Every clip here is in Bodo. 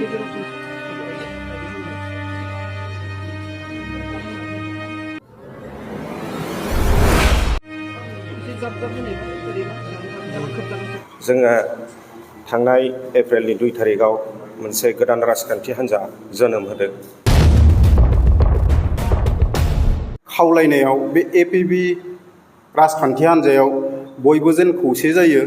जोङो थांनाय एप्रिलनि 2 तारिखआव मोनसे गोदान राजखान्थि हान्जा जोनोम होदों। खावलायनायाव बे एपिबि राजखान्थि हान्जायाव बयबो जेन खौसे जायो।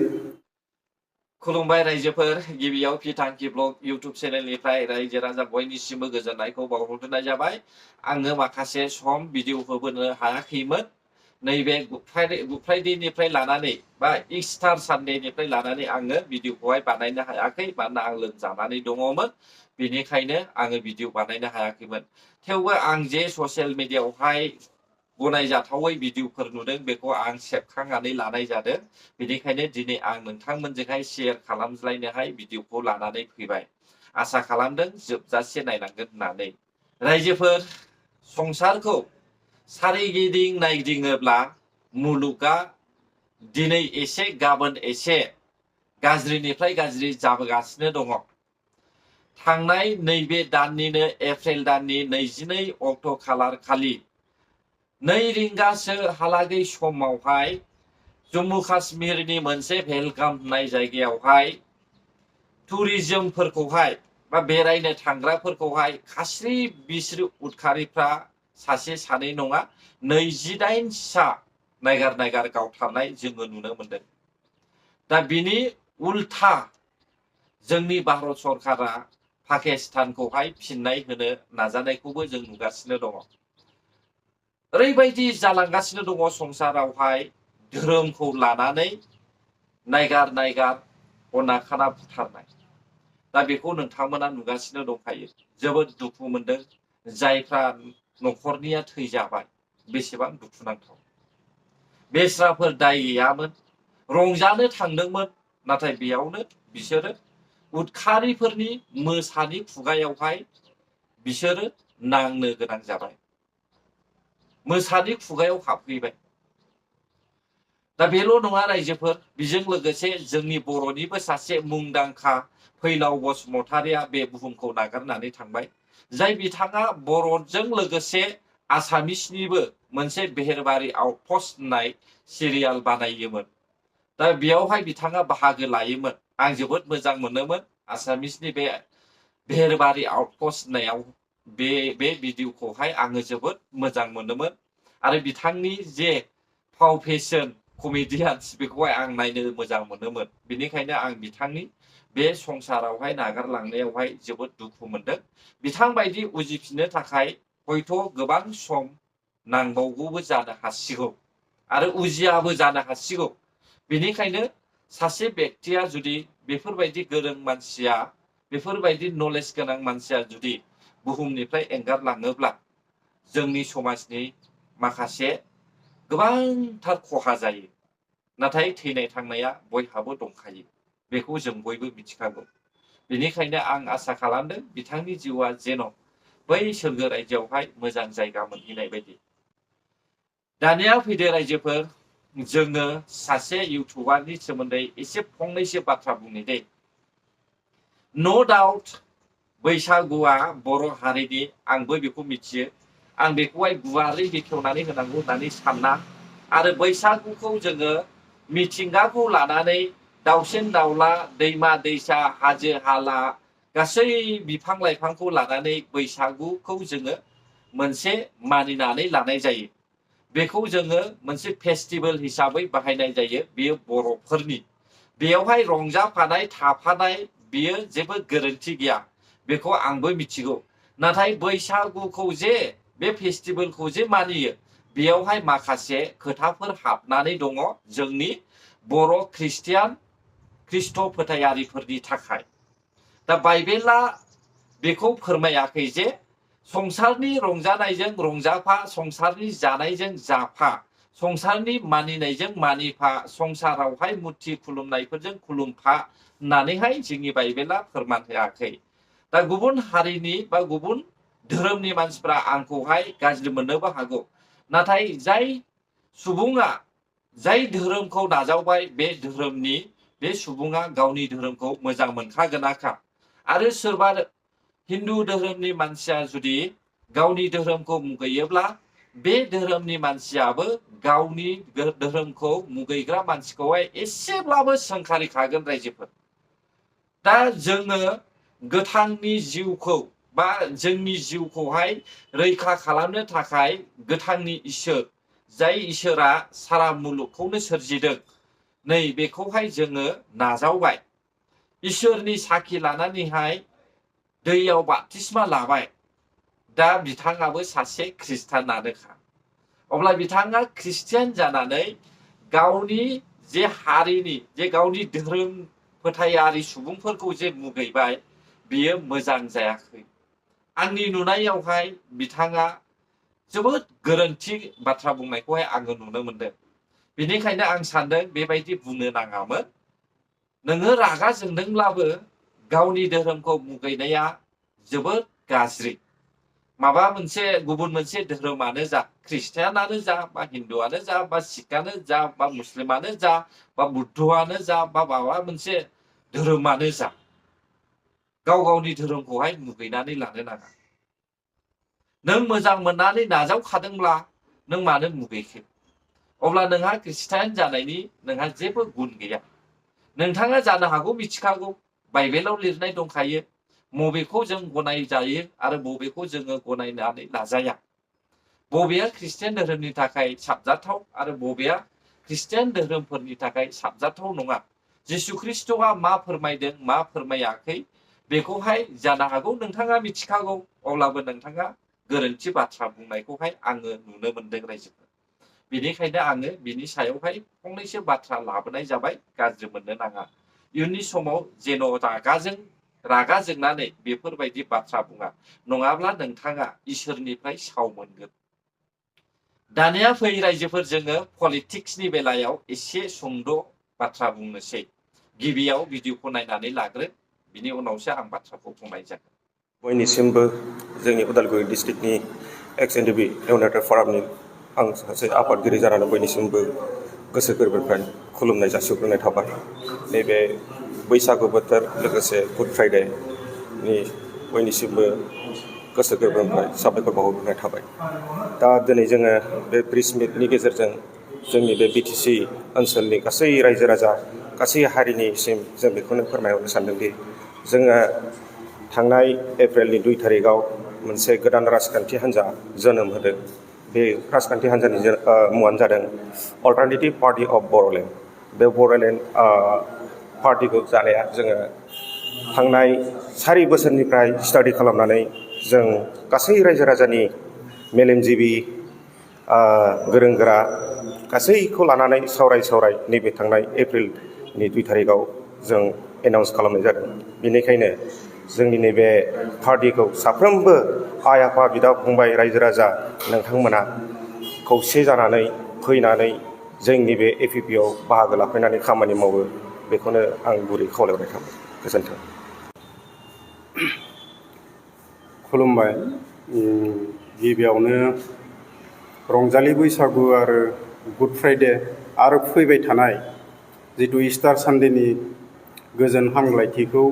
खुलुमबाय रायजोफोर, गिबियाव फिथांखि ब्लग इउट्युब चेनेलनिफ्राय रायजो राजा बयनिसिमबो गोजोननायखौ बावहरग्रोनाय जाबाय। आङो माखासे सम भिडिअ होबोनो हायाखैमोन। नैबे गुड फ्राइडेनिफ्राय लानानै बा इस्टार सानडेनिफ्राय लानानै आङो भिडिअखौहाय बानायनो हायाखै, मानोना आं लोमजानानै दङमोन। बेनिखायनो आङो भिडिअ बानायनो हायाखैमोन। थेवबो आं जे ससियेल मिडियायावहाय गनायजाथावै भिडिअफोर नुदों बेखौ आं सेबखांनानै लानाय जादों। बेनिखायनो दिनै आं नोंथांमोनजोंहाय शेयार खालामज्लायनोहाय भिडिअखौ लानानै फैबाय। आसा खालामदों जोबजासे नायलांगोन होननानै। रायजोफोर, संसारखौ सारिगिदिं नायगिदिङोब्ला मुलुगा दिनै एसे गाबोन एसे गाज्रिनिफ्राय गाज्रि जाबोगासिनो दङ। थांनाय नैबे दाननिनो एप्रिल दाननि 22 अक्ट' खालार खालि 2 रिंगासोहालागै समावहाय जम्मु काश्मीरनि मोनसे पहेलगाम होननाय जायगायावहाय टुरिजमफोरखौहाय बा बेरायनो थांग्राफोरखौहाय खास्रि बिस्रि उदखारिफ्रा सासे सानै नङा 28 सा नायगार गावथारनाय जोङो नुनो मोनदों। दा बिनि उल्था जोंनि भारत सरकारा पाकिस्तानखौहाय फिननाय होनो नाजानायखौबो जों नुगासिनो दङ। ओरैबायदि जालांगासिनो दङ संसारावहाय धोरोमखौ लानानै नायगार अनाखाना बुथारनाय। दा बेखौ नोंथांमोना नुगासिनो दंखायो। जोबोद दुखु मोनदों। जायफ्रा न'खरनिया थैजाबाय, बेसेबां दुखुनांथाव। बेस्राफोर दाय गैयामोन, रंजानो थांदोंमोन, नाथाय बेयावनो बिसोरो उदखारिफोरनि मोसानि खुगायावहाय बिसोरो नांनो गोनां जाबाय। मोसानि खुगायाव हाबफैबाय। दा बेल' नङा रायजोफोर, बेजों लोगोसे जोंनि बर'निबो सासे मुंदांखा फैलाव बसुमतारिया बे बुहुमखौ नागारनानै थांबाय। जाय बिथाङा बर'जों लोगोसे आसामिसनिबो मोनसे बेहेरबारि आउटपस्ट होननाय सिरियाल बानायोमोन। दा बेयावहाय बिथाङा बाहागो लायोमोन। आं जोबोद मोजां मोनोमोन आसामिसनि बे बेहेरबारि आउटपस्ट होननायाव बे भिडिअखौहाय आङो जोबोद मोजां मोनोमोन। आरो बिथांनि जे फाव फेशन कमेडियान्स बेखौहाय आं नायनो मोजां मोनोमोन। बेनिखायनो आं बिथांनि बे संसारावहाय नागारलांनायावहाय जोबोद दुखु मोनदों। बिथांबायदि उजिफिननो थाखाय हयथ' गोबां सम नांबावगौबो जानो हासिगौ आरो उजियाबो जानो हासिगौ। बेनिखायनो सासे बेक्तिया जुदि बेफोरबायदि गोरों मानसिया, बेफोरबायदि नलेज गोनां मानसिया जुदि बुहुमनिफ्राय एंगारलाङोब्ला जोंनि समाजनि माखासे गोबांथार खहा जायो। नाथाय थैनाय थांनाया बयहाबो दंखायो, बेखौ जों बयबो मिथिखागौ। बेनिखायनो आं आसा खालामदों बिथांनि जिउआ जेन' बै सोरगो रायजोआवहाय मोजां जायगा मोनहैनाय बायदि। दानिया फैदो रायजोफोर, जोङो सासे इउटुबारनि सोमोन्दै एसे फंनैसो बाथ्रा बुंनि दे। नो डाउट बैसागुआ बर' हारिनि, आंबो बेखौ मिथियो। आं बेखौहाय गुवारै बेखेवनानै होनांगौ होननानै साना। आरो बैसागुखौ जोङो मिथिंगाखौ लानानै दाउसिन दाउला, दैमा दैसा, हाजो हाला गासै बिफां लाइफांखौ लानानै बैसागुखौ जोङो मोनसे मानिनानै लानाय जायो। बेखौ जोङो मोनसे फेस्टिभेल हिसाबै बाहायनाय जायो। बेयो बर'फोरनि। बेयावहाय रंजाफानाय थाफानाय बियो जेबो गोरोन्थि गैया, बेखौ आंबो मिथिगौ। नाथाय बैसागुखौ जे बे फेस्टिभेलखौ जे मानियो, बेयावहाय माखासे खोथाफोर हाबनानै दङ जोंनि बर' ख्रिस्ट' फोथायारिफोरनि थाखाय। दा बाइबेला बेखौ फोरमायाखै जे संसारनि रंजानायजों रंजाफा, संसारनि जानायजों जाफा, संसारनि मानिनायजों मानिफा, संसारावहाय मुर्थि खुलुमनायफोरजों खुलुमफा होननानैहाय जोंनि बाइबेला फोरमान होआखै। दा गुबुन हारिनि बा गुबुन धोरोमनि मानसिफ्रा आंखौहाय गाज्रि मोननोबो हागौ। नाथाय जाय सुबुङा जाय धोरोमखौ नाजावबाय, बे धोरोमनि बे सुबुङा गावनि धोरोमखौ मोजां मोनखागोनाखा। आरो सोरबा हिन्दु धोरोमनि मानसिया जुदि गावनि धोरोमखौ मुगैयोब्ला बे धोरोमनि मानसियाबो गावनि धोरोमखौ मुगैग्रा मानसिखौहाय एसेब्लाबो सोंखारिखागोन रायजोफोर। दा जोङो गोथांनि जिउखौ बा जोंनि जिउखौहाय रैखा खालामनो थाखाय गोथांनि इसोर जाय इसोरा सारा मुलुगखौनो सोरजिदों नै बेखौहाय जोङो नाजावबाय। इसोरनि साखि लानानैहाय दैयाव बाप्तिस्मा लाबाय। दा बिथाङाबो सासे ख्रिस्टानानोखा। अब्ला बिथाङा ख्रिस्टियान जानानै गावनि जे हारिनि जे गावनि धोरोम फोथायारि सुबुंफोरखौ जे मुगैबाय बियो मोजां जायाखै। आंनि नुनायावहाय बिथाङा जोबोद गोरोन्थि बाथ्रा बुंनायखौहाय आङो नुनो मोनदों। बेनिखायनो आं सानदों बेबायदि बुंनो नाङामोन। नोङो रागा जोंदोंब्लाबो गावनि धोरोमखौ मुगैनाया जोबोद गाज्रि। माबा मोनसे गुबुन मोनसे धोरोमानो जा, ख्रिस्टियानानो जा बा हिन्दुआनो जा बा सिखआनो जा बा मुस्लिमानो जा बा बुद्धआनो जा बा माबा मोनसे धोरोमानो जा, गाव गावनि धोरोमखौहाय मुगैनानै लानो नाङा। नों मोजां मोननानै नाजावखादोंब्ला नों मानो मुगैखो? अब्ला नोंहा ख्रिस्टियान जानायनि नोंहा जेबो गुन गैया। नोंथाङा जानो हागौ मिथिखागौ बाइबेलाव लिरनाय दंखायो बबेखौ जों गनायजायो आरो बबेखौ जोङो गनायनानै लाजाया। बबेया ख्रिस्टियान धोरोमनि थाखाय साबजाथाव आरो बबेया ख्रिस्टियान धोरोमफोरनि थाखाय साबजाथाव नङा। जिसु ख्रिस्टआ मा फोरमायदों मा फोरमायाखै बेखौहाय जानो हागौ नोंथाङा मिथिखागौ, अब्लाबो नोंथाङा गोरोन्थि बाथ्रा बुंनायखौहाय आङो नुनो मोनदों रायजोफोर। बेनिखायनो आङो बिनि सायावहाय फंनैसो बाथ्रा लाबोनाय जाबाय। गाज्रि मोननो नाङा। इयुननि समाव जेन' रागा जोंनानै बेफोरबायदि बाथ्रा बुङा, नङाब्ला नोंथाङा इसोरनिफ्राय साव मोनगोन। दानिया फै रायजोफोर जोङो पलिटिक्सनि बेलायाव एसे सुंद' बाथ्रा बुंनोसै। गिबियाव भिडिअखौ नायनानै लाग्रो, बिनि उनावसो आं बाथ्राखौ बुंनाय जागोन। बयनिसिमबो जोंनि उदालगुरि डिस्ट्रिक्टनि XNDP इउनाइटेड फरामनि आं सासे आफादगिरि जानानै बयनिसिमबो गोसो गोरबोनिफ्राय खुलुमनाय जासिहरनाय थाबाय। नैबे बैसागु बोथोर लोगोसे गुड फ्राइडेनि बयनिसिमबो गोसो गोरबोनिफ्राय साबायखर बावहरनाय थाबाय। दा दिनै जोङो बे प्रेस मिटनि गेजेरजों जोंनि बे BTC ओनसोलनि गासै रायजो राजा गासै हारिनिसिम जों बेखौनो फोरमायहरनो सानदोंदि जोङो थांनाय एप्रिलनि 2 तारिखआव मोनसे गोदान राजखान्थि हान्जा जोनोम होदों। बे राजखान्थि हान्जानि मुङानो जादों अल्टारनेटिभ पार्टि अफ बर'लेण्ड। बे बर'लेण्ड पार्टिखौ जानाया जोङो थांनाय 4 बोसोरनिफ्राय स्टाडि खालामनानै जों गासै रायजो राजानि मेलेमजिबि गोरों गोरा गासैखौ लानानै सावराय नैबे थांनाय एप्रिलनि 2 तारिखआव जों एनाउन्स खालामनाय जादों। बेनिखायनो जोंनि नैबे पार्टिखौ साफ्रोमबो आइ आफा बिदा फंबाय रायजो राजा नोंथांमोना खौसे जानानै फैनानै जोंनि बे APPआव बाहागो लाफैनानै खामानि मावो, बेखौनो आं गुरै खावलायहरनाय थाबाय। गोजोन्थों। खुलुमबाय। गिबियावनो रंजालि बैसागु आरो गुड फ्राइडे आरो फैबाय थानाय जिथु इस्टार सानडेनि गोजोन हामलायथिखौ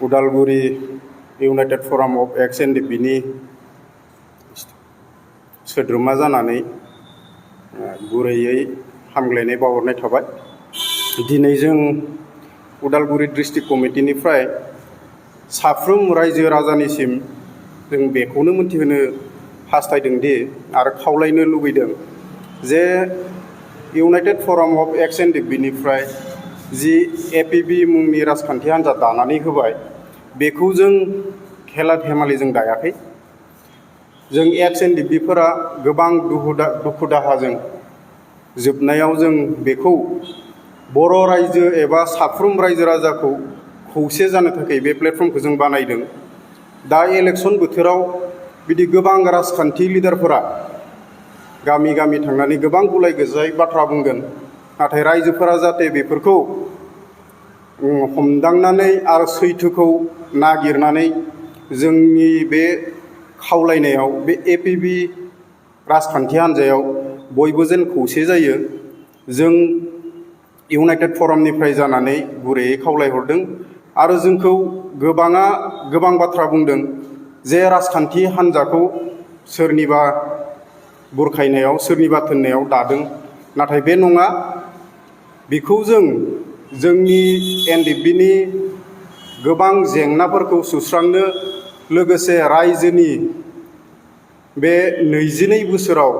उदालगुरि इउनाइटेड फराम अफ XNDPनि सोद्रोमा जानानै गुरैयै हामग्लायनाय बावहरनाय थाबाय। दिनै जों उदालगुरि डिस्ट्रिक्ट कमिटिनिफ्राय साफ्रोम रायजो राजानिसिम जों बेखौनो मोनथिहोनो हास्थायदों दि आरो खावलायनो लुबैदों जे इउनाइटेड फराम अफ XNDPनिफ्राय जि APB मुंनि राजखान्थि हान्जा दानानै होबाय, बेखौ जों खेला धेमालिजों दायाखै। जों XNDPफोरा गोबां दुखु दाहाजों जोबनायाव जों बेखौ बर' रायजो एबा साफ्रोम रायजो राजाखौ खौसे जानो थाखाय बे प्लेटफर्मखौ जों बानायदों। दा इलेक्सन बोथोराव बिदि गोबां राजखान्थि लिडारफोरा गामि गामि थांनानै गोबां गुलाय गुजाय बाथ्रा बुंगोन, नाथाय रायजोफोरा जाहाथे बेफोरखौ हमदांनानै आरो सैथोखौ नागिरनानै जोंनि बे खावलायनायाव बे APB राजखान्थि हान्जायाव बयबो जेन खौसे जायो, जों इउनाइटेड फरामनिफ्राय जानानै गुरैयै खावलायहरदों। आरो जोंखौ गोबां बाथ्रा बुंदों जे राजखान्थि हान्जाखौ सोरनिबा बुरखायनायाव सोरनिबा थोननायाव दादों, नाथाय बे नङा। बेखौ जोंनि एनडिएफबिनि गोबां जेंनाफोरखौ सुस्रांनो लोगोसे रायजोनि बे 22 बोसोराव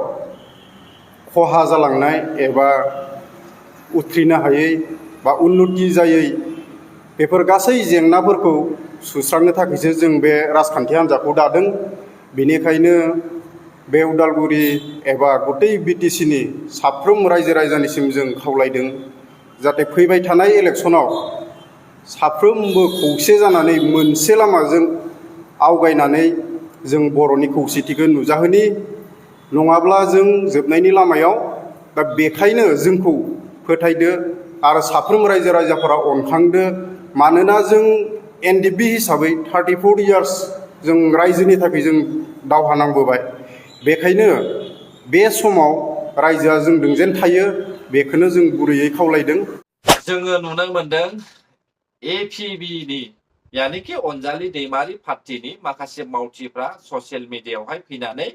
खहा जालांनाय एबा उथ्रिनो हायै बा उन्नति जायै बेफोर गासै जेंनाफोरखौ सुस्रांनो थाखायसो जों बे राजखान्थि हान्जाखौ दादों। बेनिखायनो बे उदालगुरि एबा गतै बिटिसिनि साफ्रोम रायजो राजानिसिम जों खावलायदों जाहाथे फैबाय थानाय इलेक्सनाव साफ्रोमबो खौसे जानानै मोनसे लामाजों आवगायनानै जों बर'नि खौसेथिखौ नुजाहोनि, नङाब्ला जों जोबनायनि लामायाव। दा बेखायनो जोंखौ फोथायदो आरो साफ्रोम रायजो राजाफोरा अनखांदो, मानोना जों एनडिएफबि हिसाबै 34 इयार्स जों रायजोनि थाखाय जों दावहा नांबोबाय। बेखायनो बे समाव रायजोआ जोंजों जेन थायो बेखौनो जों गुरैयै खावलायदों। जोङो नुनो मोनदों एपिबिनि यानिखि अनजालि दैमारि पार्टिनि माखासे मावथिफ्रा ससियेल मिडियायावहाय फैनानै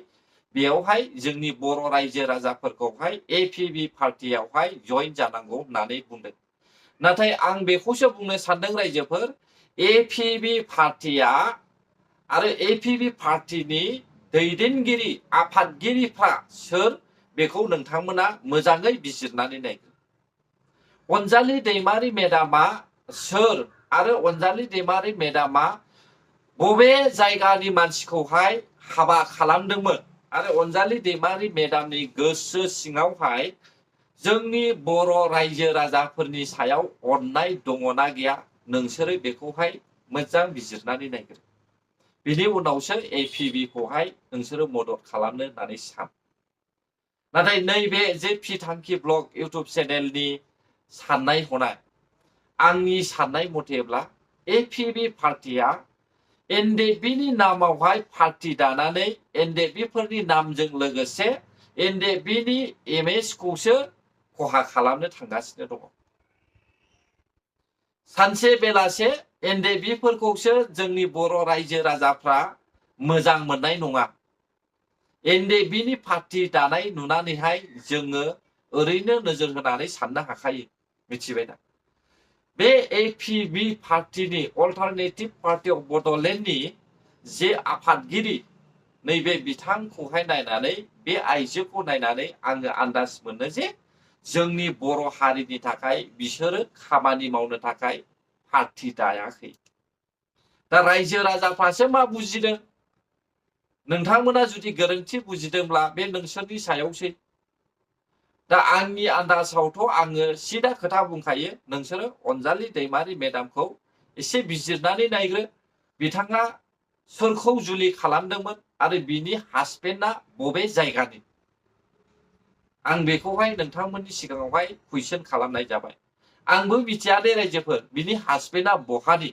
बेयावहाय जोंनि बर' रायजो राजाफोरखौहाय एपिबि पार्टियावहाय जइन जानांगौ होननानै बुंदों। नाथाय आं बेखौसो बुंनो सानदों रायजोफोर, एपिबि पार्टिया आरो एपिबि पार्टिनि दैदेनगिरि आफादगिरिफ्रा सोर बेखौ नोंथांमोना मोजाङै बिजिरनानै नायगोन। अनजालि दैमारि मेदामा सोर आरो अनजालि दैमारि मेदामा बबे जायगानि मानसिखौहाय हाबा खालामदोंमोन आरो अनजालि दैमारि मेदामनि गोसो सिङावहाय जोंनि बर' रायजो राजाफोरनि सायाव अननाय दङना गैया, नोंसोरो बेखौहाय मोजां बिजिरनानै नायगोन। बिनि उनावसो एपिबिखौहाय नोंसोरो मदद खालामनो होननानै सान। नाथाय नैबे जे पि थांखि ब्लग इउटुब चेनेलनि साननाय हनाय, आंनि साननाय मथेब्ला एपिबि पार्टिया एनडिएफबिनि नामावहाय पार्टि दानानै एनडिएफबिफोरनि नामजों लोगोसे एनडिएफबिनि इमेजखौसो खहा खालामनो थांगासिनो दङ। सानसे बेलासे एनडिएफबिफोरखौसो जोंनि बर' रायजो राजाफ्रा मोजां मोननाय नङा। एनडिएफबिनि पार्टि दानाय नुनानैहाय जोङो ओरैनो नोजोर होनानै साननो हाखायो, मिथिबाय दा? बे एपिबि पार्टिनि अल्टारनेटिभ पार्टि अफ बड'लेण्डनि जे आफादगिरि, नैबे बिथांखौहाय नायनानै बे आइजोखौ नायनानै आङो आन्दाज मोनो जे जोंनि बर' हारिनि थाखाय बिसोरो खामानि मावनो थाखाय पार्टि दायाखै। दा रायजो राजाफ्रासो मा बुजिदों, नोंथांमोना जुदि गोरोन्थि बुजिदोंब्ला बे नोंसोरनि सायावसै। दा आंनि आन्दाजावथ' आङो सिदा खोथा बुंखायो, नोंसोरो अनजालि दैमारि मेदामखौ एसे बिजिरनानै नायग्रो। बिथाङा सोरखौ जुलि खालामदोंमोन आरो बिनि हासबेन्डआ बबे जायगानि, आं बेखौहाय नोंथांमोननि सिगाङावहाय कुइसन खालामनाय जाबाय। आंबो मिथिया दे रायजोफोर बिनि हासबेन्डआ बहानि,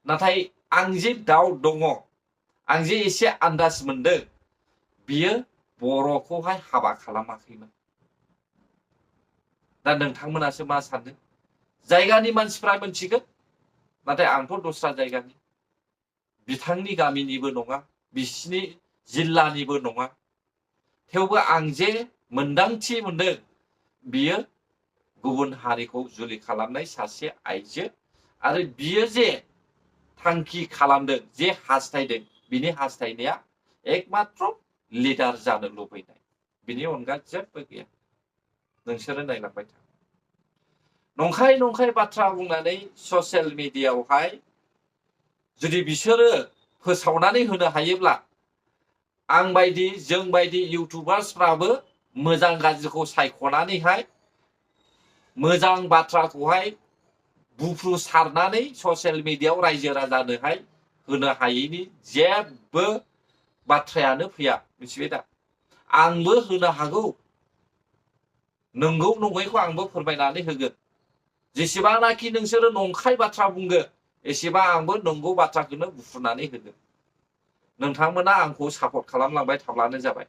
नाथाय आं जे दाउट दङ, आं जे एसे आन्दाज मोनदों, बियो बर'खौहाय हाबा खालामाखैमोन। दा नोंथांमोनासो मा सानदों? जायगानि मानसिफ्रा मोनथिगोन, नाथाय आंथ' दस्रा जायगानि, बिथांनि गामिनिबो नङा, बिसिनि जिल्लानिबो नङा। थेवबो आं जे मोन्दांथि मोनदों, बियो गुबुन हारिखौ जुलि खालामनाय सासे आइजो, आरो बियो जे थांखि खालामदों, जे हास्थायदों, बिनि हास्थायनाया एकमात्र लिडार जानो लुबैनाय, बिनि अनगा जेबो गैया। नोंसोरो नायलांबाय था। नंखाय बाथ्रा बुंनानै ससियेल मिडियायावहाय जुदि बिसोरो फोसावनानै होनो हायोब्ला, आं बायदि जों बायदि इउटुबार्सफ्राबो मोजां गाज्रिखौ सायख'नानैहाय मोजां बाथ्राखौहाय बुफ्रुसारनानै ससियेल मिडियायाव रायजो राजानोहाय होनो हायैनि जेबो बाथ्रायानो फैया, मिथिबाय दा? आंबो होनो हागौ, नंगौ नङैखौ आंबो फोरमायनानै होगोन। जेसेबांनाखि नोंसोरो नंखाय बाथ्रा बुंगोन, एसेबां आंबो नंगौ बाथ्राखौनो बुफ्रुनानै होगोन। नोंथांमोना आंखौ सापर्ट खालामलांबाय थाब्लानो जाबाय।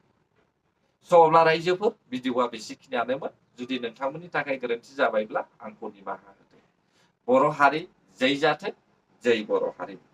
स' अब्ला रायजोफोर, भिडिअआ बेसेखिनियानोमोन। जुदि नोंथांमोननि थाखाय गोरोन्थि जाबायब्ला आंखौ निमाहा होदो। बर' हारि जै जाथों, जै बर' हारिमु।